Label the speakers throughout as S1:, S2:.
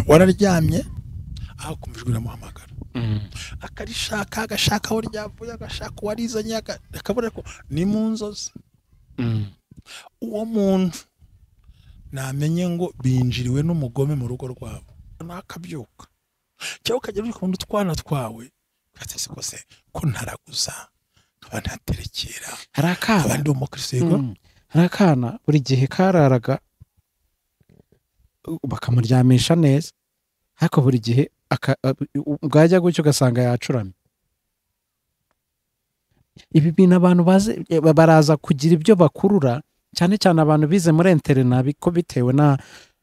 S1: Wararyamye aho kumva ijwi riramuhamagara, akarishaka, agashaka aho ryavuye, agashaka uwarizanye, akabura ko ni mu nzozi. Uwo muntu namenye ngo binjiriwe n'umugome mu rugo rwabo, nakabyuka cyangwa ukajya uri kubona utwana twawe ugatse kose ko ntaraguza nkaba ntaterekera.
S2: Hari akana
S1: abandi umukristo yego,
S2: hari akana buri gihe kararaga bakamuryamisha neza, ariko buri gihe bwajya gutyo ugasanga yacuramye. Ibi bintu abantu baraza kugira ibyo bakurura, cyane cyane abantu bize muri interna, biko bitewe na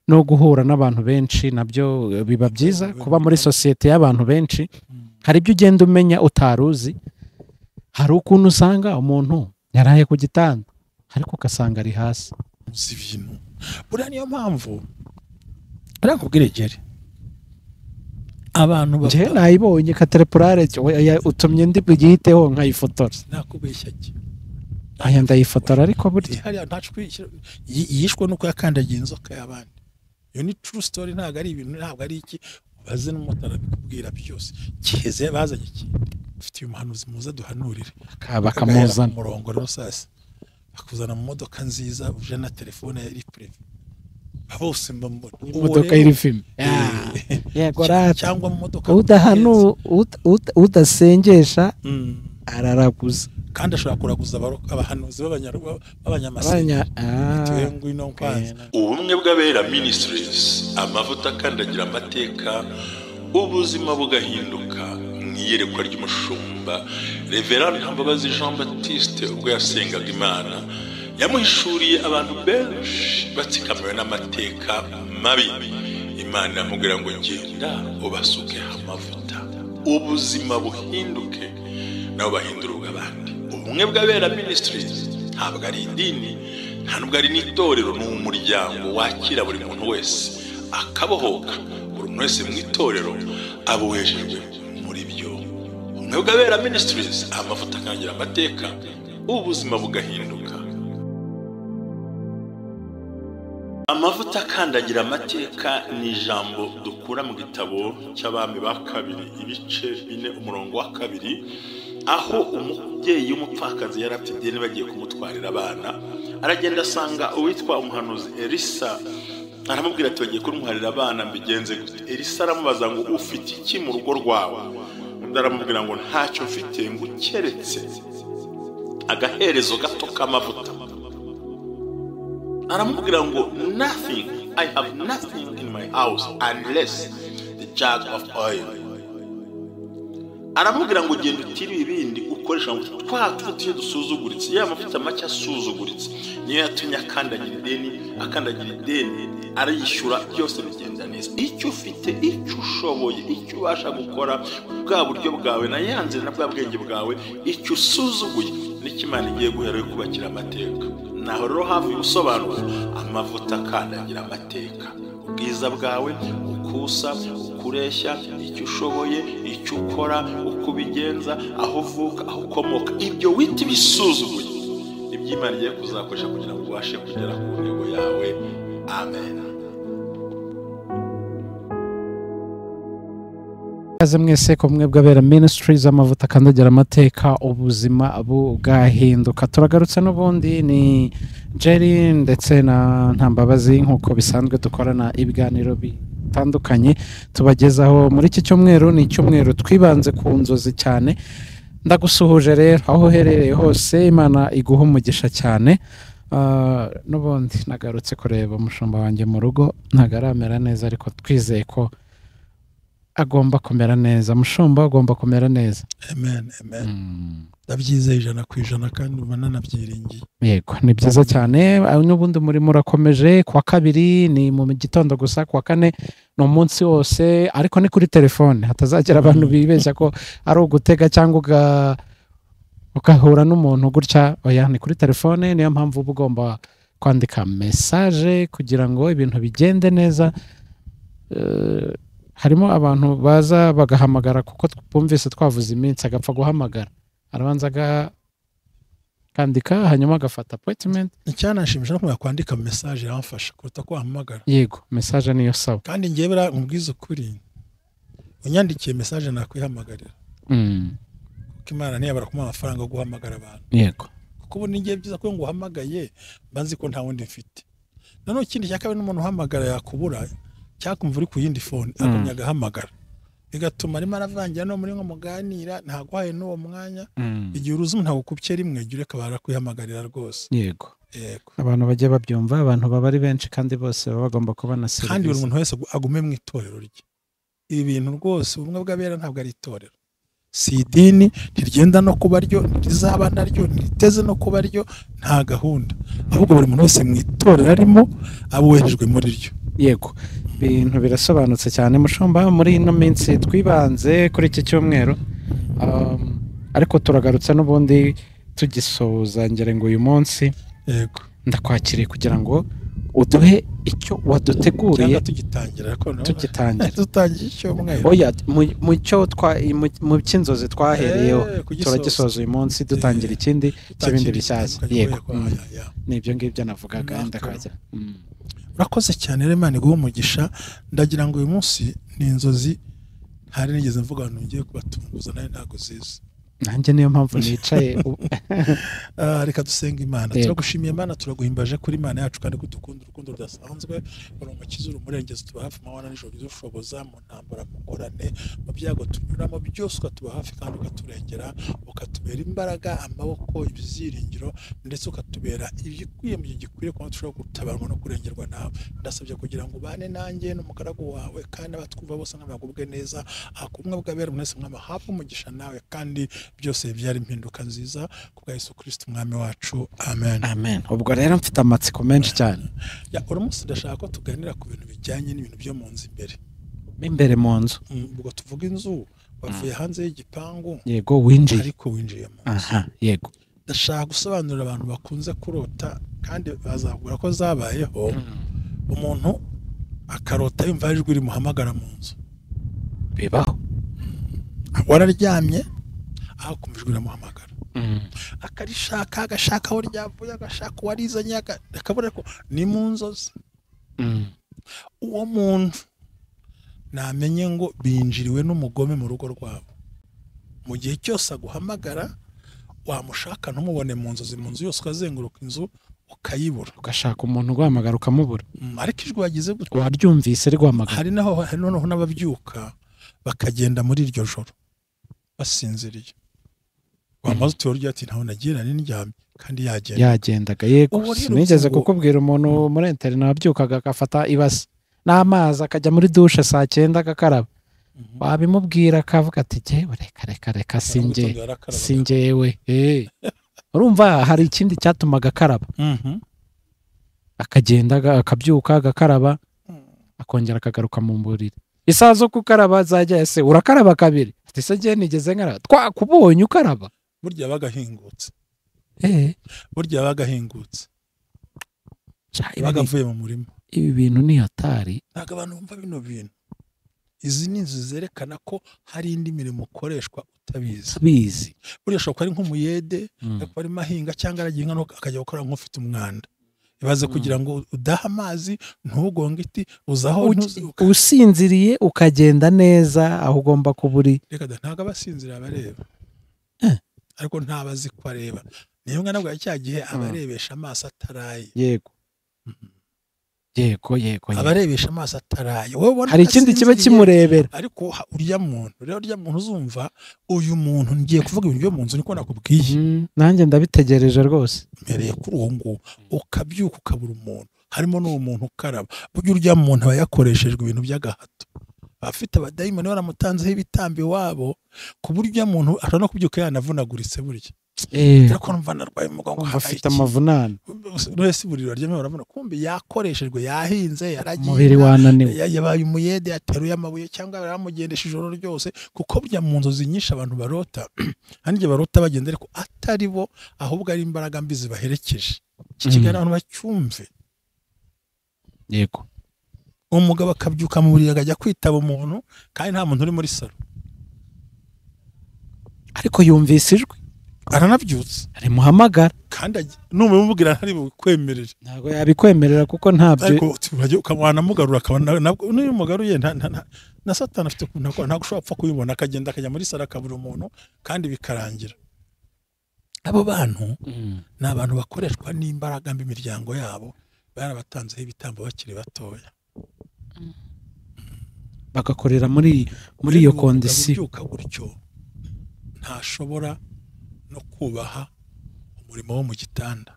S2: no guhura n'abantu benshi, nabyo biba byiza kuba muri sosiyete y'abantu benshi. Hari ibyo ugenda umenya utaruzi. Hari ukuntu usanga umuntu yaraye ku gitanda ariko ugasanga ari hasi.
S1: Uzi ibintu buriya, niyo mpamvu arakubwira gere abantu
S2: nje nayibonye katerepurare utumye ndi bugihiteho nkayifotora.
S1: Nakubeshya ki?
S2: Aya ndayifotora, ariko burya
S1: hariya ntacwi yishwe nuko yakandagiye inzoka y'abandi. Iyo ni true story, ntabwo ari ibintu, ntabwo ari iki baze n'umutara bikubwira byose. Kiheze bazanye iki ufite umuhanuzi muza duhanurire,
S2: bakamuzana
S1: umurongo rero sasa bakuzana mu modoka nziza uje na telefone iri privé bose mbambona
S2: imodoka iri film yego rata,
S1: cyangwa mu modoka
S2: udahanu udasengesha araraguza,
S1: kandi ashobora kuraguza abahanuzi b'abanyamasengesho. Ngwino kwanza.
S3: Ubumwe bw'Abera Ministries, amavuta akandagira amateka, ubuzima bugahinduka. Mu iyerekwa ry'umushumba Reverend Ntambabazi Jean Baptiste, ubwo yasengaga Imana yamuhishuriye abantu benshi batsikamiwe n'amateka mabi. Imana iramubwira ngo genda ubasuke amavuta, ubuzima buhinduke, nabo bahindura ubw'abandi. Ubumwe bw'Abera Ministries ntabwo ari idini, nta nubwo ari n'itorero, ni umuryango wakira buri muntu wese akabohoka. Buri muntu wese mu itorero abohejejwe muri byo. Ubumwe bw'Abera Ministries, amavuta akangira amateka, ubuzima bugahinduka. Amavuta akandagira amateka ni ijambo dukura mu gitabo cy'Abami ba kabiri ibice 4 umurongo wa 2, aho umubyeyi w'umupfakazi yari afite ideni bagiye kumutwarira abana, aragenda asanga uwitwa umuhanuzi Elisa, aramubwira ati bagiye kumutwarira abana mbigenze gute? Elisa aramubaza ngo ufite iki mu rugo rwawe? Undi aramubwira ngo ntacyo mfite, ngo keretse agaherezo gato k'amavuta. Aramubwira ngo nothing, I have nothing in my house unless the jug of oil. Aramubwira ngo genda utire ibindi ukoresha amavuta twa tuvuta dusuzuguritse, ya mavuta make asuzuguritse niyo yatumye akandagira ideni, akandagira ideni arayishyura, byose bigenda neza. Icyo ufite, icyo ushoboye, icyo ubasha gukora, bwa buryo bwawe na yanze na bwa bwenge bwawe, icyo usuzuguye nicyo Imana igiye guhera kubakira amateka. Naho rero hafi ubusobanuro, amavuta akandagira amateka, ubwiza bwawe, ukusa, ukureshya, icyo ushoboye, icyo ukora, uko ubigenza, aho uvuka, aho ukomoka, ibyo wita ibisuzuguye nibyo Imana igiye kuzakoresha kugira ngo ubashe kugera ku ntego yawe. Amen.
S2: Kaze mwese ko mwe bw'Abera Ministries, amavuta akandagira amateka, ubuzima bugahinduka. Turagarutse n'ubundi ni Jerry ndetse na Ntambabazi, nkuko bisanzwe dukorana ibiganiro bitandukanye tubagezaho. Muri iki cyumweru ni icyumweru twibanze ku nzozi cyane. Ndagusuhuje rero aho uherereye hose, Imana iguha umugisha cyane. N'ubundi nagarutse kureba umushumba wanjye mu rugo, ntago aramera neza, ariko twizeye ko agomba kumera neza. Mushumba agomba kumera neza.
S1: Amen, amen. Ndabyizeye 100% kandi ubona nabyiringiye.
S2: Yego, ni byiza cyane. N'ubundi umurimo urakomeje. Kuwa kabiri ni mu gitondo gusa, kuwa kane ni umunsi wose, ariko ni kuri telefone, hatazagera abantu bibeshya ko ari ugutega cyangwa ugahura n'umuntu gutya. Oya, ni kuri telefone. Niyo mpamvu uba ugomba kwandika message kugira ngo ibintu bigende neza. Harimo abantu baza bagahamagara kuko bumvise twavuze iminsi, agapfa guhamagara, arabanza Akandika hanyuma agafata appointment.
S1: Icyanashimisha no kwandika message iramfasha kuruta ko wahamagara.
S2: Yego, message niyo sawa.
S1: Kandi ngiye bra nkubwiza ukuri, unyandikiye message nakwihamagarira. Kuko Imana ntiyabara kumuha amafaranga yo guhamagara abantu.
S2: Yego.
S1: Kuko ubu ningiye byiza ko ngo uhamagaye mbanzi ko nta wundi mfite. Nanone ikindi cya kabiri, n'umuntu uhamagara yakubura cyakumva uri ku yindi phone akamya agahamagara, bigatuma arimo aravangira no muri nko muganira ntagwaye n'uwo mwanya. Igihe uruzi umuntu agukupye rimwe, jya ureka barakwihamagarira rwose.
S2: Yego.
S1: Yego.
S2: Abantu bajye babyumva, abantu baba ari benshi kandi bose baba bagomba kubona serivisi.
S1: Kandi buri muntu wese agume mu itorero rye. Ibi bintu rwose ubumwe bw'abera ntabwo ari itorero, si idini, ntiryenda no kuba ryo, ntirizaba naryo, ntiriteze no kuba ryo, nta gahunda. Ahubwo buri muntu wese mu itorero arimo aba woherejwe muri ryo.
S2: Yego, ibintu birasobanutse cyane mushumba. Muri ino minsi twibanze kuri iki cyumweru, ariko turagarutse n'ubundi tugisoza ngere ngo uyu munsi.
S1: Yego.
S2: Ndakwakiriye kugira ngo uduhe icyo waduteguriye.
S1: Tugitangira
S2: tugitangira
S1: tutangiye icyumweru.
S2: Oya, mu cyo mu cy'inzozi twahereyeho turagisoza uyu munsi dutangira ikindi cy'ibindi bishyashya. Yego, nibyo ngibyo navugaga, ndakwakira.
S1: Urakoze cyane rero, Imana iguhe umugisha. Ndagira ngo uyu munsi ni inzozi ntari nigeze mvuga abantu ngiye kubatunguza, nayo ntago zizi.
S2: Nanjye niyo mpamvu nicaye.
S1: Reka dusenga Imana. Turagushimiye Imana, turaguhimbaje kuri Imana yacu kandi kudukunda urukundo rudasanzwe. Uri umukiza, uri umurengezi, tuba hafi amanywa n'ijoro, udushoboza mu ntambara, mu ngorane, mu byago tunyuramo byose, ukatuba hafi kandi ukaturengera, ukatubera imbaraga, amaboko, ibyiringiro, ndetse ukatubera ibikwiye mu gihe gikwiriye kuba dushobora gutabarwa no kurengerwa nawe. Ndasabye kugira ngo ubane nanjye n'umugaragu wawe kandi abatwumva bose nk'abagubwe neza, akumwe bw'abera mwese mwamahabwe umugisha nawe, kandi byose byari impinduka nziza ku bwa Yesu Kristo umwami wacu. Amen.
S2: Amen. Ubwo rero mfite amatsiko menshi cyane.
S1: Ya, uyu munsi ndashaka ko tuganira ku bintu bijyanye n'ibintu byo mu nzu imbere.
S2: Imbere mu nzu.
S1: Ubwo tuvuga inzu, wavuye hanze y'igipangu.
S2: Yego, winjiye.
S1: Ariko winjiye mu nzu.
S2: Aha, yego.
S1: Ndashaka gusobanurira abantu bakunze kurota kandi bazabwira ko zabayeho. Umuntu akarota yumva ijwi rimuhamagara mu nzu.
S2: Bibaho.
S1: Wararyamye aho kumva ijwi riramuhamagara, akarishaka, agashaka aho ryavuye, agashaka uwarizanye, akabura ko ni mu nzozi. Uwo muntu namenye ngo binjiriwe n'umugome mu rugo rwabo. Mu gihe cyose aguhamagara wamushaka ntumubone mu nzozi, mu nzu yose ukazenguruka inzu ukayibura,
S2: ugashaka umuntu uguhamagara ukamubura.
S1: Ariko ijwi wagize gutya
S2: waryumvise riguhamagara.
S1: Hari naho hari noneho n'ababyuka bakagenda muri iryo joro basinziriye, wamaze utorya ati ntaho nagiye nari ndyamye, kandi yagenda
S2: yagendaga. Yego, sinigeze kukubwira umuntu muri internet wabyukaga agafata ibase n'amazi akajya muri douche saa 9 agakaraba, wabimubwira akavuga ati jyewe reka reka reka sinjyewe. Urumva hari ikindi cyatumaga akaraba, akagenda akabyuka agakaraba, akongera akagaruka mu buriri. Isaha zo kukaraba zajya ese urakaraba kabiri? Ati se njye nigeze nkaraba, twakubonye ukaraba.
S1: Burya bagahingutse. Burya bagahingutse. Bagavuye mu murima.
S2: Ibi bintu ni hatari.
S1: Ntabwo abantu bumva bino bintu. Izi ni inzu zerekana ko hari indi mirimo ukoreshwa utabizi.
S2: Utabizi.
S1: Burya ashobora kuba ari nk'umuyede, akaba arimo ahinga cyangwa aragiye inka akajya gukora nk'ufite umwanda. Ibaze kugira ngo udaha amazi ntugonge iti uzaho
S2: usinziriye ukagenda neza aho ugomba kuba uri.
S1: Reka da, ntabwo abasinziriye abareba. Ariko ntabazi ko areba. Niyo mwana bwa cya gihe abarebesha amaso ataraye.
S2: Yego. Yego yego.
S1: Abarebesha amaso ataraye. Wowe ubona
S2: hari ikindi kiba kimurebera.
S1: Ariko urya muntu, rero urya muntu uzumva uyu muntu ngiye kuvuga ibintu byo mu nzu niko nakubwiye.
S2: Nanjye ndabitegereje rwose.
S1: Mpereye kuri uwo ngo ukabyuka ukabura umuntu. Harimo n'uwo muntu ukaraba. Burya urya muntu aba yakoreshejwe ibintu by'agahato. Afite abadayimoni baramutanzeho ibitambi wabo, ku buryo urya muntu ashobora no kubyuka yanavunaguritse burya. Ariko numva narwaye umugongo,
S2: afite amavunane.
S1: Wese buriro aryamye baravuna, kumbe yakoreshejwe, yahinze, yaragiye,
S2: umubiri wananiwe,
S1: yabaye umuyede, yateruye amabuye cyangwa baramugendesha ijoro ryose. Kuko burya mu nzozi nyinshi abantu barota, hanije barota bagenda ariko atari bo, ahubwo ari imbaraga mbi zibaherekeje. Iki kiganiro abantu bacyumve.
S2: Yego.
S1: Umugabo akabyuka mu buriri akajya kwitaba umuntu kandi nta muntu uri muri salo,
S2: ariko yumvise ijwi.
S1: Aranabyutse
S2: arimuhamagara
S1: kandi numubwira ntari bukwemerere. Ntabwo
S2: yabikwemerera kuko ntabyo.
S1: Ariko wanamugarura akaba n'uyu mugaruye na Satani afite ukuntu ntabwo ushobora gupfa kubibona, akagenda akajya muri sara akabura umuntu kandi bikarangira. Abo bantu ni abantu bakoreshwa n'imbaraga mbi imiryango yabo barabatanzeho ibitambo bakiri batoya,
S2: bagakorera muri iyo kondisiyo.
S1: Ubyuka gutyo ntashobora no kubaha umurimo wo mu gitanda.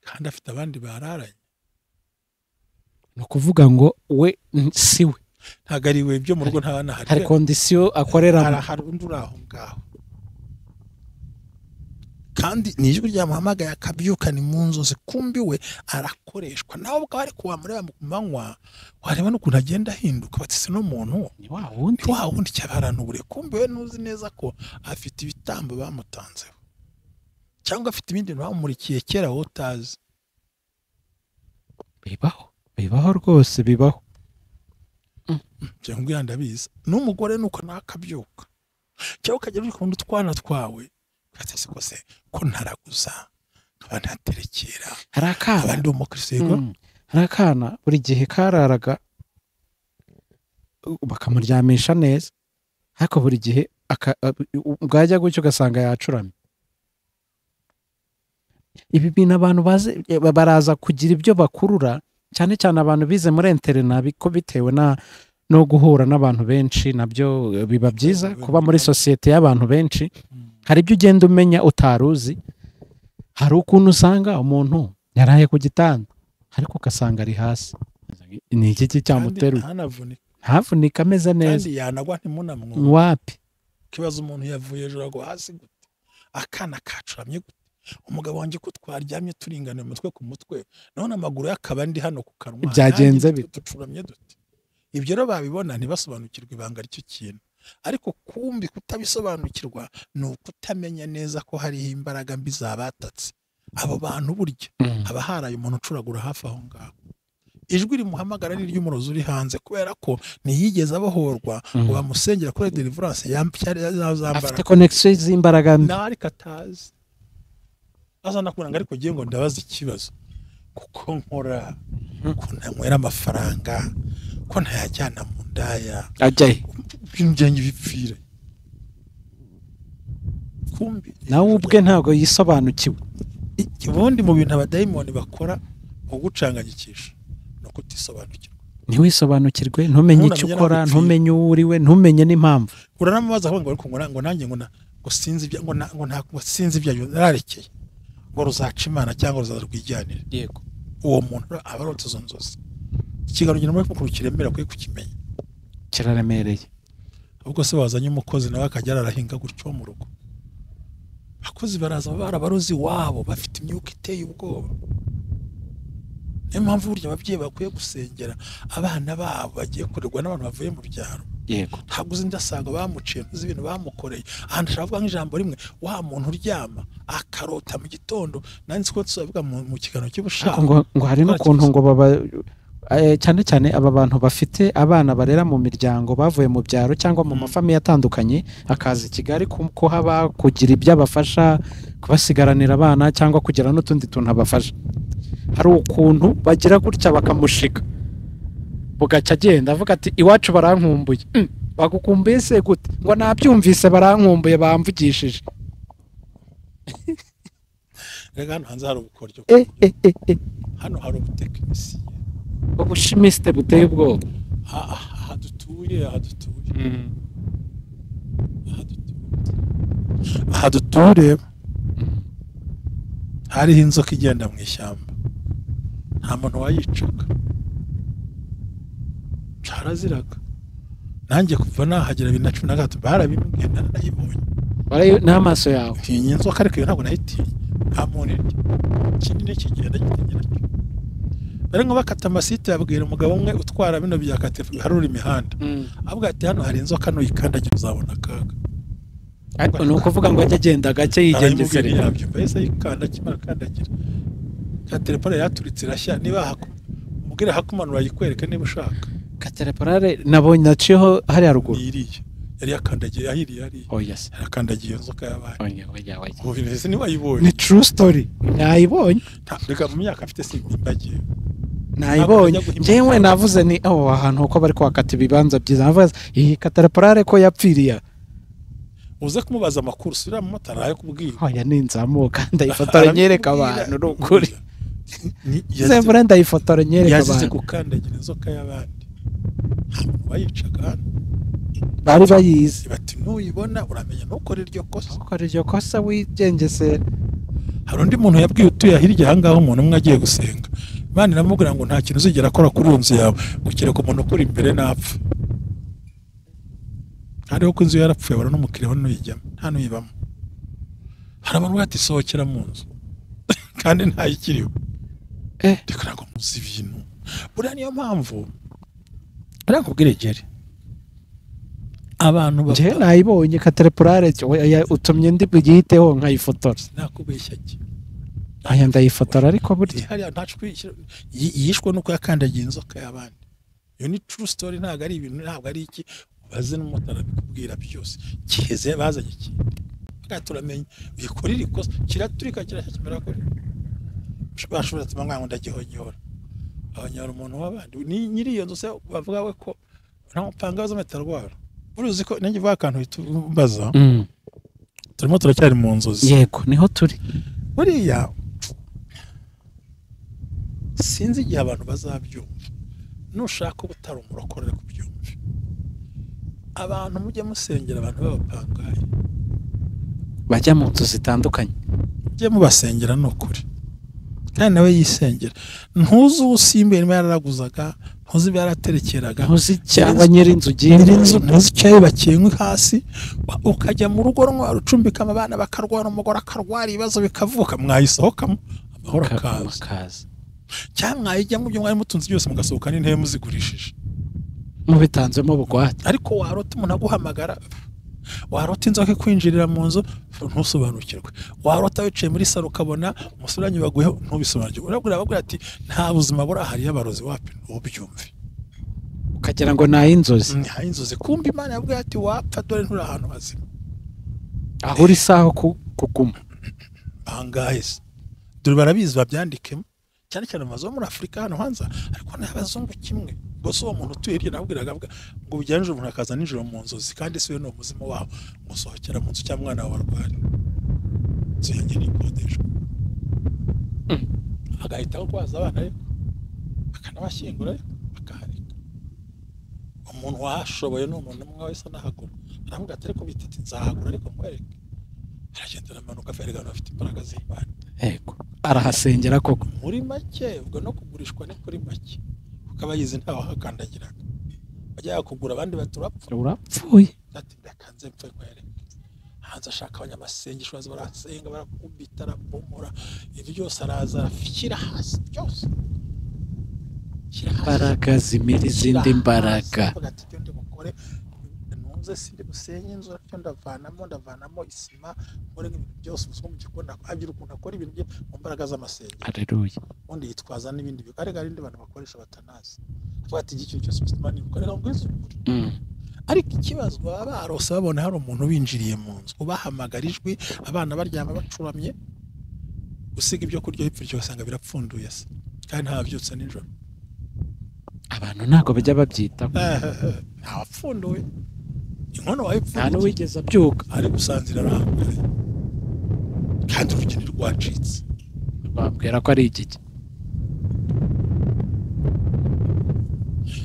S1: Kandi afite abandi bararanye.
S2: Ni ukuvuga ngo we si we,
S1: ntabwo ari we, ibyo mu rugo nta bana
S2: hari kondisiyo akoreramo,
S1: hari undi uri aho ngaho. Kandi ni ijwi ryamuhamagaye akabyuka ni mu nzozi, kumbi we arakoreshwa. Nawe ubwo ariko wamureba mu manywa wareba n'ukuntu agenda ahinduka, bati se n'umuntu
S2: ni wa wundi,
S1: wa wundi cyabaranubure. Kumbi we ntuzi neza ko afite ibitambo bamutanzeho, cyangwa afite ibindi bamumurikiye kera wowe utazi.
S2: Bibaho, bibaho rwose, bibaho.
S1: Cyangwa ndabizi n'umugore nuko nakabyuka, cyangwa ukagera uri kubona utwana twawe gatese kose ko ntaraguza nkaba ntaterekera.
S2: Hari akana
S1: abandi umukristo yego,
S2: hari akana buri gihe kararaga bakamuryamisha neza, ariko buri gihe bwajya gutyo ugasanga yacuramye. Ibi bintu abantu baraza kugira ibyo bakurura, cyane cyane abantu bize muri interna biko bitewe na no guhura n'abantu benshi, nabyo biba byiza kuba muri sosiyete y'abantu benshi. Hari ibyo ugenda umenya utaruzi. Hari ukuntu usanga umuntu yaraye ku gitanda ariko ugasanga ari hasi, ni iki cyamuteruye? Ntavunika ameze neza,
S1: kandi yanagwa ntimunamwumve.
S2: Wapi
S1: kibazo umuntu yavuye ejo agwa hasi gute, akana kacuramye gute, umugabo wanjye ko twaryamye turinganiye umutwe ku mutwe, none amaguru yakaba ndi hano ku kanwa,
S2: byagenze bite,
S1: ducuramye dute? Ibyo rero babibona ntibasobanukirwe ibanga ry'icyo kintu. Ariko kumbi kutabisobanukirwa ni ukutamenya neza ko hariho imbaraga mbi zabatatse abo bantu. Burya haba haraye umuntu ucuragura hafi aho ngaho, ijwi rimuhamagara ni ry'umurozi uri hanze, kubera ko ntiyigeze abohorwa ngo bamusengera kuri deliverance
S2: zambara, afite connection z'imbaraga mbi
S1: ariko atazi. Azana kuranga ariko giye ngo ndabaza ikibazo, kuko nkora ko ntanywera amafaranga, ko ntayajyana mu ndaya,
S2: ajyaye
S1: ibintu bipfire. Kumbi
S2: nawe ubwe ntabwo yisobanukiwe.
S1: Ubundi mu bintu abadayimoni bakora mu gucanganyikisha no kutisobanukirwa.
S2: Ntiwisobanukirwe, ntumenye icyo ukora, ntumenye uwo uri we, ntumenye n'impamvu.
S1: Uranamubaza ngo ariko ngo nanjye ngo sinzi ibyo, ngo ngo sinzi ibyo nararekeye, ngo ruzaca Imana cyangwa ruzaza rwijyanire.
S2: Yego,
S1: uwo muntu aba arotse izo nzozi. Ikiganiro muri mukuru kiremera kwe kukimenya,
S2: kiraremereye.
S1: Ubwo se wazanye umukozi nawe akajya arahinga gutyo mu rugo, abakozi baraza barabarozi wabo bafite imyuka iteye ubwoba. Niyo mpamvu burya ababyeyi bakwiye gusengera abana babo bagiye kurerwa n'abantu bavuye mu byaro.
S2: Yego,
S1: ntabwo uzi ndasaga bamuciye, ntuzi ibintu bamukoreye. Ahantu ashaka kuvuga nk'ijambo rimwe, wa muntu uryama akarota mu gitondo, nanzi ko tuzavuga mu kiganiro cy'ubushaka
S2: ngo hari n'ukuntu ngo baba cyane cyane aba bantu bafite abana barera mu miryango bavuye mu byaro cyangwa mu mafamiye atandukanye, akaza i Kigali kuhaba kugira ibyo abafasha, kubasigaranira abana cyangwa kugira n'utundi tuntu abafasha. Hari ukuntu bagira gutya bakamushika, bugacya agenda avuga ati iwacu barankumbuye. Bagukumbuye se gute? Ngo nabyumvise barankumbuye bamvugishije.
S1: Rega hano hanze hari ubukoryo, hano hari ubutekinisiye,
S2: ubushimisite buteye ubwoba.
S1: Aha dutuye, aha dutuye, aha dutuye hariho inzoka igenda mu ishyamba, nta muntu wayicaga, caraziraga. Nanjye kuva nahagera 2013 barabimbwiye, narayibonye
S2: n'amaso yawe.
S1: Ntinya inzoka ariko iyo ntabwo nayitinye, nta muntu irya kinini kigenda gitinya nacyo. Bari ngo bakata amasite, babwira umugabo umwe utwara bino bya katifu biharura imihanda, avuga ati hano hari inzoka nuyikandagira uzabona akaga.
S2: Ariko ni ukuvuga ngo ajye agenda gake yigengesereye.
S1: Yabyumva yahise ayikanda, akimara kandagira ka telefone yaturitse irashya. Niba umubwire hakumanura ayikwereke niba ushaka.
S2: Katerepurare nabonye naciyeho hariya ruguru.
S1: Iriya yari yakandagiye ahiriye hariya.
S2: Oh yes.
S1: Yakandagiye inzoka y'abandi.
S2: Oya oya oya.
S1: Ubu bintu ntiwayibonye.
S2: Ni true story. Nayibonye.
S1: Reka mu myaka afite simbagiye.
S2: Nayibonye. Njyewe navuze ni aho ahantu uko bari kwakata ibibanza byiza. Navuze iyi Katerepurare ko yapfiriye.
S1: Uze kumubaza amakuru sura mumotari ayo kubwira.
S2: Oya ninzamuka ndayifotora nyereka abantu n'ukuri. Zemvura ndayifotora nyereka abantu.
S1: Yazize gukandagira inzoka y'abandi. Bayicaga hano.
S2: Bari bayizi.
S1: Bati nuyibona uramenya ntukore iryo kosa.
S2: Ukora iryo kosa wigengesera.
S1: Hari undi muntu yabwiye utuye hirya aha ngaho umuntu umwe agiye gusenga. Imana iramubwira ngo nta kintu uzigera akora kuri iyo nzu yawe, ngo kereka umuntu ukuri imbere napfa. Hariho ko inzu yarapfuye bara n'umukiriya n'uyijyamo nta n'uyibamo. Hari abantu bati sohokera mu nzu kandi ntayikiriho. Reka ntabwo muzi ibintu. Buriya niyo mpamvu nakubwira Jerry. Abantu
S2: bapfa. Nayibonye Katerepurare utumye ndi bugihiteho nkayifotora.
S1: Nakubeshya ki?
S2: Aya ndayifotora ariko burya
S1: hariya ntacwe yishwe nuko yakandagiye inzoka y'abandi. Iyo ni true story, ntabwo ari ibintu, ntabwo ari iki. Baze n'umumotari abikubwira byose. Kiheze bazanye iki? Bwaturamenya uyikora iri kosa kiraturika kirashya kuri. Bashobora ati ngo ndagihonyora. Abanyora umuntu w'abandi ni nyiri iyo nzu se bavuga we ko nta mupanga w'ametarwara. Uruzi ko nanjye vuga akantu bitumbaza. Turimo turacyari mu nzozi.
S2: Yego niho turi.
S1: Buriya sinzi igihe abantu bazabyumva. Nushaka ubutari umurokorere kubyumva. Abantu mujye musengera abantu b'abapangayi
S2: bajya mu nzu zitandukanye.
S1: Mujye mubasengera n'ukuri. Kandi nawe yisengera. Ntuzi usimbe niba yararaguzaga, ntuzi ibyo yaraterekeraga,
S2: ntuzi cyangwa nyiri inzu ugiye,
S1: ntuzi icyo yubakiye inkwi hasi, ukajya mu rugo rucumbikamo abana bakarwara, umugore akarwara, ibibazo bikavuka, mwayisohokamo amahoro akaza. Cyangwa mwayijyamo ibyo mwari mutunze byose mugasohoka n'intebe muzigurishije.
S2: Mubitanzemo bugwate.
S1: Ariko warota umuntu aguhamagara, warota inzoka ikwinjirira mu nzu ntusobanukirwe, warota wicaye muri saro ukabona umusuranyi baguyeho ntubisobanukirwe. Urabwira ababwira ati nta buzima buri ahari y'abarozi wapi, ntubyumve.
S2: Ukagira ngo nayi inzozi.
S1: Nayi inzozi. Kumbe Imana yabwiye ati wapfa dore nturi ahantu hazima.
S2: Aho uri saho kuguma.
S1: Ahangahe se? Dore barabizi babyandikemo. Cyane cyane amazu yo muri Afurika hano hanze, ariko n'abazungu kimwe. Gusa uwo muntu utuye hirya nabwiraga ngo bijyanje umuntu akaza nijoro mu nzozi kandi si we no muzima waho musohokera mu nzu cyangwa mwana wawe arwara. Inzu yanjye ni ikodeshwa. Agahita kwaza abana ariko akanabashyingura akahareka. Umuntu wahashoboye ni umuntu umwe wese anahagura. Aravuga ati ariko bititi nzahagura ariko nkwereke. Aragenda aramanuka aferegana afite imbaraga z'Imana.
S2: Yego. Arahasengera koko.
S1: Muri make ubwo no kugurishwa ni kuri make. Kuko abayizi ntawe hakandagiraga. Bajya kugura abandi baturapfa.
S2: Urapfuye.
S1: Ati ndakanze mpfe nkwereke. Hanze ashaka abanyamasengesho baza barasenga barakubita arabomora ibyo byose araza arashyira hasi byose.
S2: Imbaraga zimira izindi mbaraga.
S1: Ati cyo ndi bukore nunze sindi busenye inzu cyo ndavanamo isima nkore ibintu byose umuswa mu gikoni agira ukuntu akora ibintu bye mu mbaraga z'amasengesho.
S2: Haleluya.
S1: Undi yitwaza n'ibindi bigaragara indi bantu bakoresha batanazi. Avuga ati igicyo cyose ubuzima ni bukorera ngo izu. Ariko ikibazo baba barose babona hari umuntu winjiriye mu nzu ubahamagara ijwi abana baryama bacuramye gusiga ibyo kurya bipfirye ugasanga birapfunduye se kandi ntabyutse nijoro.
S2: Abantu ntago bajya babyita.
S1: Ntawapfunduye. Inkono wayipfunduye.
S2: Nta n'uwigeze abyuka.
S1: Ari gusanzira arangaye. Kandi urugi ntirwacitse.
S2: Babwira ko ari igiki.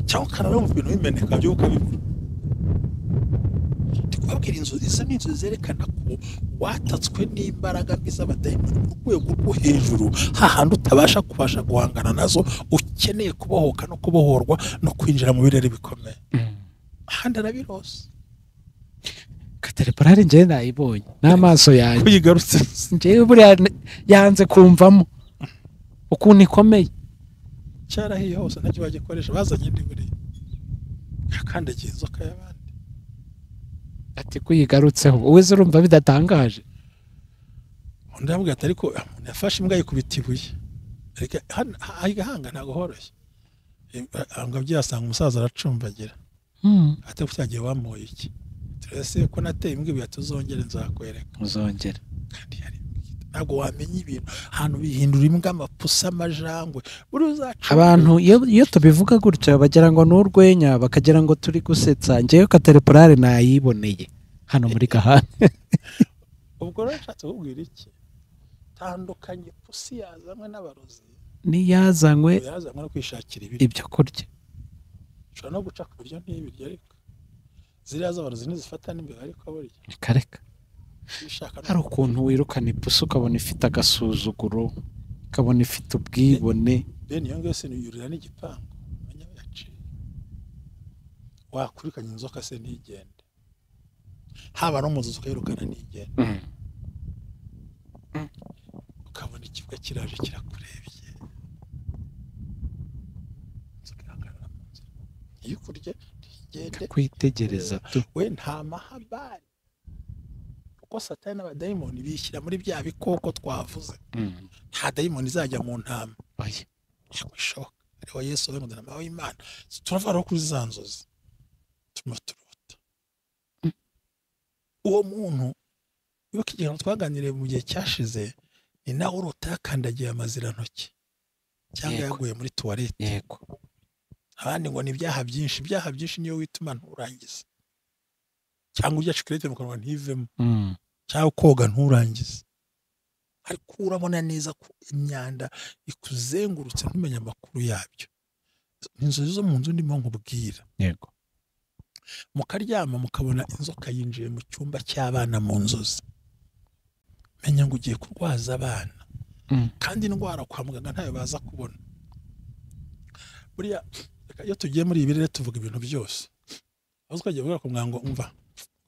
S1: Cyangwa ukarara wumva ibintu bimeneka byo ukabibura. Ndikubabwira inzu izo ni inzu zerekana ko watatswe n'imbaraga mbi z'abadayimoni ku rwego rwo hejuru, hahandi utabasha kubasha guhangana nazo, ukeneye kubohoka no kubohorwa no kwinjira mu birere bikomeye. Ahandi arabirose.
S2: Katerepurare njye nayibonye n'amaso yanjye.
S1: Kuyigarutse
S2: njye buriya yanze kumvamo ukuntu ikomeye.
S1: Cyarahiye hose ntacyo bagikoresha bazanye indi buriya. Yakandagiye inzoka y'abandi.
S2: Ati kuyigarutseho wowe urumva bidatangaje.
S1: Undi aravuga ati ariko umuntu yafashe imbwa yikubita ibuye. Ariko hanga ntago horoshye. Ngo byasanga umusaza aracumbagira. Ate cyagiye wamoye iki? Turese ko nateye imbwa ibuye tuzongere nzakwereka.
S2: Uzongera.
S1: Kandi yari ntabwo wamenya ibintu ahantu bihindura imbwa amapusa amajangwe buri uzaca.
S2: Abantu iyo tubivuga gutya bagira ngo n'urwenya, bakagira ngo turi gusetsa. Ngewe katerepurare nayiboneye hano muri Gahanga.
S1: Ubwo rero nshatse kukubwira iki? Tandukanye pusi yazanywe n'abarozi
S2: n'iyazanywe
S1: no kwishakira ibiryo,
S2: ibyo kurya.
S1: Ushobora no guca ku biryo ntibiryo, ariko ziriya z'abarozi ntizifata n'imbeba, ariko burya
S2: kareka. Hari ukuntu wirukana ipusi ukabona ifite agasuzuguro, ukabona ifite ubwibone.
S1: Bene iyo ngiyo se yurira n'igipangu, umenya yaciye. Wakurikanya inzoka se ntigende, haba no mu nzu ukayirukana ntigende. Ukabona ikibwa kiraje kirakurebye, inzoka ihagarara mu nzira ntiyikurye, ntigende,
S2: kwitegereza tu.
S1: We nta mahabari. Kuko Satani n'abadayimoni bishyira muri bya bikoko twavuze. Nta dayimoni izajya mu ntama. Ntabwo bishoboka. Ariho Yesu we ngo w'Imana. Turava rero kuri za nzozi turimo turota. Uwo muntu wibuka igihe twaganiriye mu gihe cyashize, ni nawe urota yakandagiye amazirantoki cyangwa yaguye muri tuwarete.
S2: Yego.
S1: Abandi ngo ni ibyaha byinshi, ibyaha byinshi niyo wituma nturangize, cyangwa urya shikarete mu kanwa ntivemo, cyangwa koga nturangize. Ariko urabona neza ko imyanda ikuzengurutse ntumenye amakuru yabyo. Inzozi zo mu nzu ndimo nkubwira.
S2: Yego.
S1: Mukaryama mukabona inzoka yinjiye mu cyumba cy'abana mu nzozi, menya ngo ugiye kurwaza abana. Kandi indwara kwa muganga ntayo baza kubona. Buriya iyo tugiye muri ibi rero tuvuga ibintu byose. Aho twagiye kuvuga ku mwango umva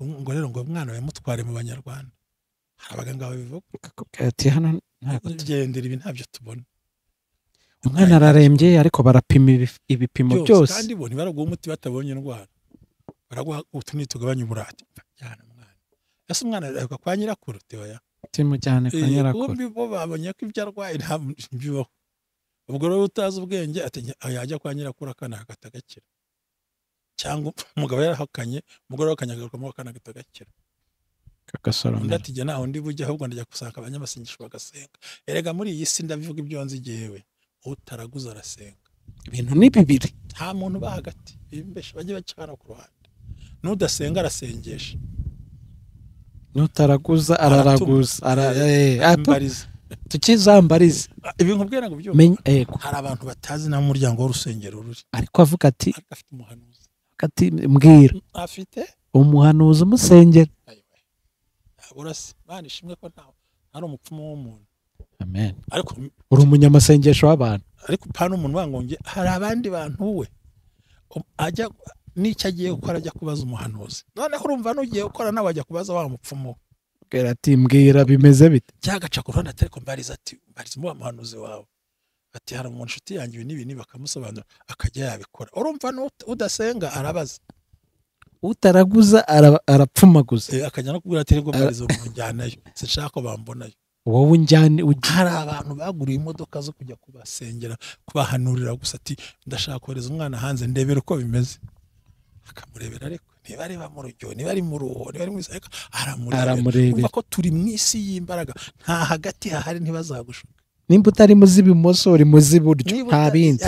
S1: ngo rero ngo umwana yamutware mu Banyarwanda. Hari abaganga babivuga.
S2: Ati hano ntabwo
S1: tugendera ibi ntabyo tubona.
S2: Umwana ararembye ariko barapima ibipimo byose.
S1: Kandi bo ntibaraguha umuti batabonye indwara. Baraguha utunini tugabanya uburate. Jyana umwana. Ese umwana ariko kwa nyirakuru teoya.
S2: Timujyane kwa nyirakuru.
S1: Kumbi bo babonye ko ibyo arwaye nta bibaho. Ubwo rero utazi ubwenge ati yajya kwa nyirakuru akana akatagakira. Cyangwa umugabo yarahakanye, umugore yarahakanye agaruka akana akatagakira.
S2: Kagasoromera.
S1: Undi ati jye naho ndi bujye ahubwo ndajya gusaka abanyamasengesho bagasenga. Erega muri iyi si ndabivuga ibyo nzi jewe, utaraguza arasenga.
S2: Ibintu ni bibiri.
S1: Nta muntu ba hagati, bimbesha bajye bacana ku ruhande. Nudasenga arasengesha.
S2: Nutaraguza araraguza. Tukizambariza.
S1: Ibi nkubwira ngo byumva. Hari abantu batazi na muryango w'urusengero ruri.
S2: Ariko avuga ati
S1: afite umuhanuzi.
S2: Ati mbwira.
S1: Afite
S2: umuhanuzi umusengera.
S1: Urase Imana ishimwe ko nta ari umupfumu w'umuntu.
S2: Amen.
S1: Ariko
S2: uri umunyamasengesho w'abantu.
S1: Ariko pana umuntu wangonge hari abandi bantu we ajya n'icyo agiye gukora ajya kubaza umuhanuzi. Noneho urumva n'ugiye gukora nawe ajya kubaza wa mupfumu.
S2: Bwira ati mbwira bimeze bite?
S1: Cyagaca ku ruhande atari ko mbariza ati mbariza mu muhanuzi wawe. Ati hari umuntu nshuti yanjye ibi n'ibi bakamusobanura akajya yabikora. Urumva udasenga arabaza.
S2: Utaraguza arapfumaguza.
S1: Akajya no kubwira ati rego mbariza umuntu njyanayo. Sinshaka ko bambonayo.
S2: Wowe unjyane.
S1: Hari abantu baguriye imodoka zo kujya kubasengera kubahanurira gusa ati ndashaka kohereza umwana hanze ndebera uko bimeze. Akamurebera ariko niba ari mu rujyo, niba ari mu ruho, niba ari mu isaka, aramurebera. Umva ko turi mu isi y'imbaraga, nta hagati hahari ntibazagushuka.
S2: Nimba utari mu z'ibumoso uri mu z'iburyo, nta bindi.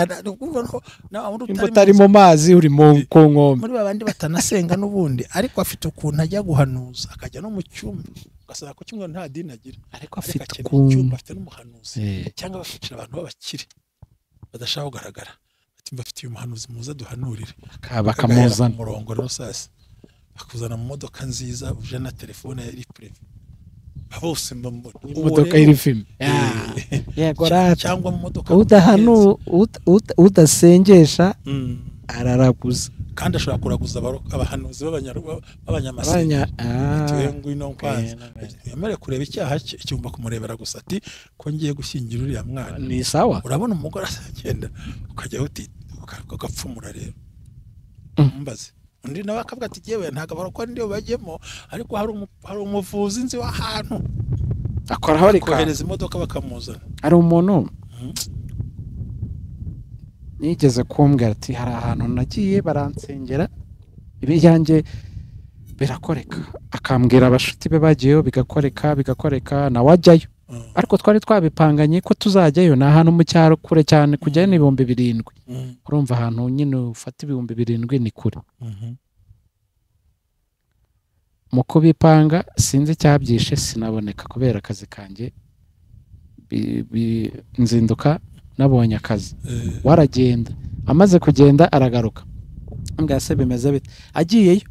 S2: Nimba utari mu mazi uri mu nkombe.
S1: Muri babandi batanasenga n'ubundi, ariko afite ukuntu ajya guhanuza, akajya no mu cyumba. Ugasanga ko kimwe nta dini agira,
S2: ariko afite ukuntu,
S1: afite n'umuhanuzi cyangwa bafite abantu b'abakire badashaka kugaragara. Ati mbafitiye umuhanuzi muze duhanurire.
S2: Bakamuzana
S1: umurongo rero sasa. Bakuzana mu modoka nziza uje na telefone iri privé. Bose mbambona
S2: imodoka iri film. Yego rata.
S1: Cyangwa mu modoka
S2: udahanu udasengesha araraguza.
S1: Kandi ashobora kuraguza abahanuzi b'abanyamasengesho. Ati we ngwino kwanza. Yemere kureba icyaha cye icyumba kumurebera gusa ati ko ngiye gushyingira uriya mwana.
S2: Ni sawa.
S1: Urabona umugore asagenda ukajya uti ukagapfumura rero. Mbaze. Undi nawe akavuga ati yewe ntago barokora ndiyo bajyemo ariko hari umuvuzi nzi w'ahantu
S2: akoraho ariko
S1: kohereza imodoka bakamuzana.
S2: Hari umuntu Nigeze kumbwira ati hari ahantu nagiye baransengera ibyanjye birakoreka, akambwira abashuti be bagiyeyo bigakoreka nawe ajyayo. Ariko twari twabipanganye ko tuzajyayo, ni ahantu mu cyaro kure cyane, kujyayo ni 7,000. Urumva ahantu nyine ufata 7,000 ni kure. Mu kubipanga sinzi cyabyishe sinaboneka kubera akazi kanjye, nzinduka nabonye akazi. Waragenda, amaze kugenda aragaruka, mbwa se bimeze bite? Agiyeyo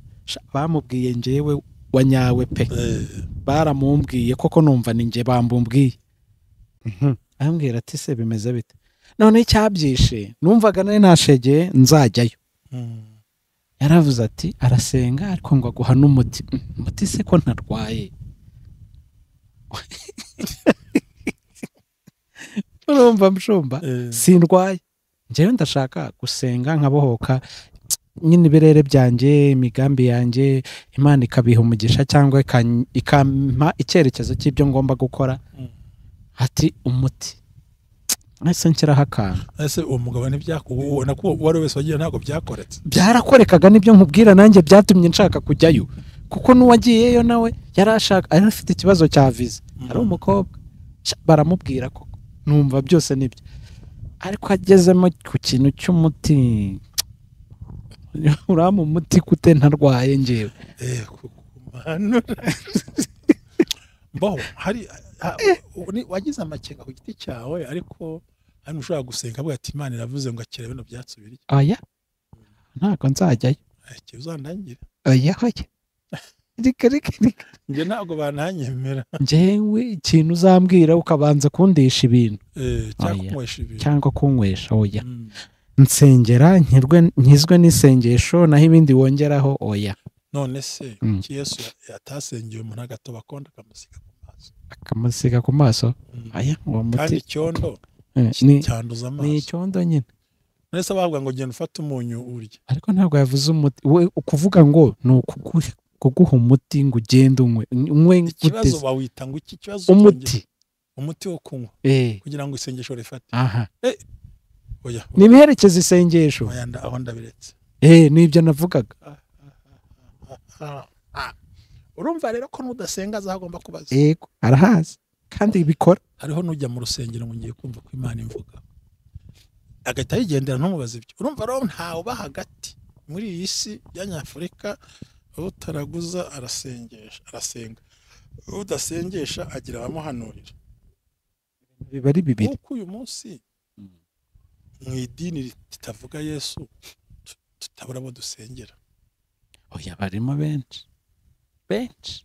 S2: bamubwiye njyewe wanyawe pe, baramumbwiye koko numva ni njye bambumbwiye. Ambwira ati se bimeze bite? None cyabyishe numvaga nari nashegeye nzajyayo. Yaravuze ati arasenga ariko ngo aguha n'umuti. Umuti se ko ntarwaye? Urumva mshumba, sindwaye njyewe, ndashaka gusenga nkabohoka nyine ibirere byanjye, imigambi yanjye Imana ikabiha umugisha cyangwa ikampa icyerekezo cy'ibyo ngomba gukora. Ati umuti ese nshyiraho akantu.
S1: Ese uwo mugabo ntibyakubona ko uwo ari wese wagiye ntabwo byakoretse?
S2: Byarakorekaga, nibyo nkubwira nanjye byatumye nshaka kujyayo, kuko n'uwagiyeyo nawe yari ashaka, yari afite ikibazo cya visa, ari umukobwa, baramubwira koko numva byose nibyo, ariko agezemo ku kintu cy'umuti, uramu umuti kute ntarwaye njyewe.
S1: Mbaho hari wagize amakenga ku giti cyawe, ariko hano ushobora gusenga avuga ati Imana iravuze ngo akira bino byatsi birya.
S2: Oya ntabwo nzajyayo.
S1: Uzandangire.
S2: Oya oya reka reka reka,
S1: njye ntabwo bananyemera.
S2: Njyewe ikintu uzambwira ukabanza kundisha ibintu cyangwa kunywesha, oya. Nsengera nkizwe n'isengesho, naho ibindi wongeraho oya.
S1: None se Yesu yatasengeye umuntu agatoba kondo akamusiga ku maso?
S2: Akamusiga ku maso? Aya uwo muti
S1: kandi icyondo cyanduza amaso.
S2: Ni icyondo nyine.
S1: None se bavuga ngo genda ufate umunyu urye,
S2: ariko ntabwo yavuze umuti. We ukuvuga ngo ni ukuguha umuti ngo ugende unywe.
S1: Ikibazo bawita ngo iki kibazo?
S2: Umuti.
S1: Umuti wo kunywa kugira ngo isengesho rifate.
S2: Aha. Oya. Nibiherekeza isengesho.
S1: Oya aho ndabiretse.
S2: Nibyo navugaga.
S1: Urumva rero ko nudasenga azagomba kubaza.
S2: Yego, arahazi kandi bikora.
S1: Hariho nujya mu rusengero ngo ngiye kumva ko Imana imvuga, agahita yigendera ntumubaze ibyo. Urumva rero ntawe uba hagati muri iyi si ya Nyafurika, utaraguza arasengesha, arasenga, udasengesha agira abamuhanurira.
S2: Biba ari bibiri.
S1: Kuko uyu munsi mu idini ritavuga Yesu tutabura abo dusengera.
S2: Oya barimo benshi benshi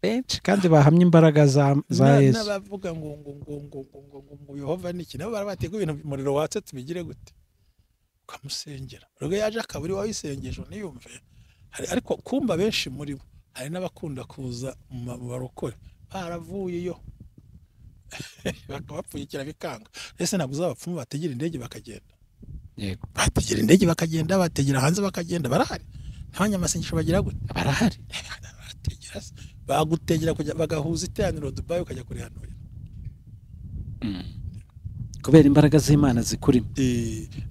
S2: benshi kandi bahamye imbaraga za Yesu.
S1: N'abavuga ngo ngo ngo ngo ngo ngo ngo Yehova niki, nabo barabatega ibintu umuriro watse tubigire gute, ukamusengera. Ubwo yaje akaburi wayisengesho niyumve. Ariko kumba benshi muri bo hari n'abakunda kuza mu barokore baravuyeyo bakabapfunyikira bikanga. Ese ntabwo uzabapfumu bategera indege bakagenda?
S2: Yego,
S1: bategera indege bakagenda, bategera hanze bakagenda, barahari. Abanyamasengesho bagira gute?
S2: Barahari.
S1: Bategera bagutegera kujya bagahuza iteraniro Dubai ukajya kurihanurira.
S2: Kubera imbaraga z'Imana zikurimo.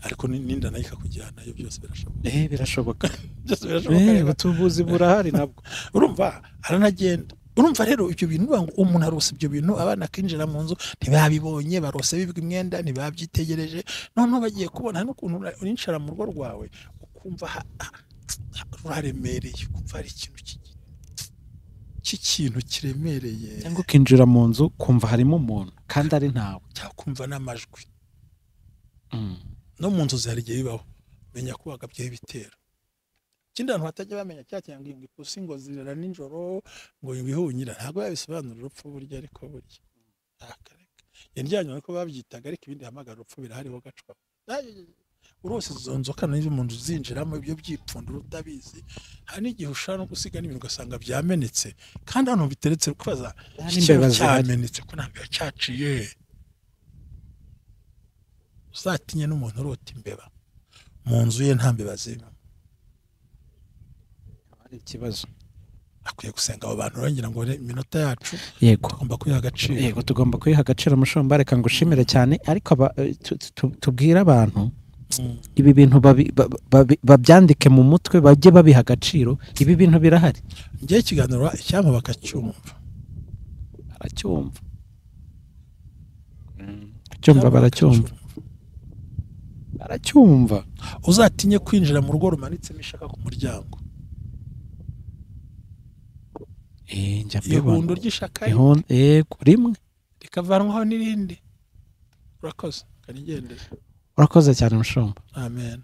S1: Ariko ninda nayo ikakujyana yo byose birashoboka.
S2: Birashoboka.
S1: Byose birashoboka.
S2: Ubutubuzi burahari nabwo.
S1: Urumva aranagenda. Urumva rero ibyo bintu ngo umuntu arose ibyo bintu, abana akinjira mu nzu ntibabibonye, barose bibwa imyenda ntibabyitegereje, noneho bagiye kubona n'ukuntu urinshara mu rugo rwawe ukumva ruraremereye, ukumva ari ikintu cy'ikintu kiremereye,
S2: cyangwa ukinjira mu nzu kumva harimo umuntu kandi ari ntawe,
S1: cyangwa kumva n'amajwi. No mu nzu zihari igihe bibaho, menya ko wagabyeho ibitero. Ikindi abantu batajya bamenya cya cyangwa ngo ipusi ngo zirara nijoro ngo ibihunyira, ntabwo yabisobanura urupfu burya, ariko burya indyanyo niko babyitaga, ariko ibindi hamagara urupfu birahariho gacwa. Urose izo nzoka n'izo mu nzu zinjiramo ibyo byipfundura utabizi. Hari n'igihe ushaka no gusiga n'ibintu ugasanga byamenetse, kandi hano biteretse kubaza
S2: imbeba
S1: cyamenetse ko nta mbeba cyaciye. Uzatinye n'umuntu urota imbeba mu nzu ye nta mbeba zirimo,
S2: ari ikibazo.
S1: Akwiye gusenga abo bantu rongera ngo iminota yacu.
S2: Yego,
S1: tugomba kwiha agaciro.
S2: Yego, tugomba kwiha agaciro. Mushumba, reka ngushimire cyane, ariko tubwire abantu Ibi bintu babyandike mu mutwe, bajye babiha agaciro. Ibi bintu birahari.
S1: Ngiye ikiganiro icyampa bakacyumva.
S2: Baracyumva. Cyumva baracyumva. Baracyumva.
S1: Uzatinye kwinjira mu rugo rumanitsemo ishaka ku muryango.
S2: Njya mbibona.
S1: Ihundo ry'ishaka.
S2: Yego, rimwe
S1: rikavanwaho n'irindi. Urakoze. Kanigendere.
S2: Urakoze cyane mushumba.
S1: Amen.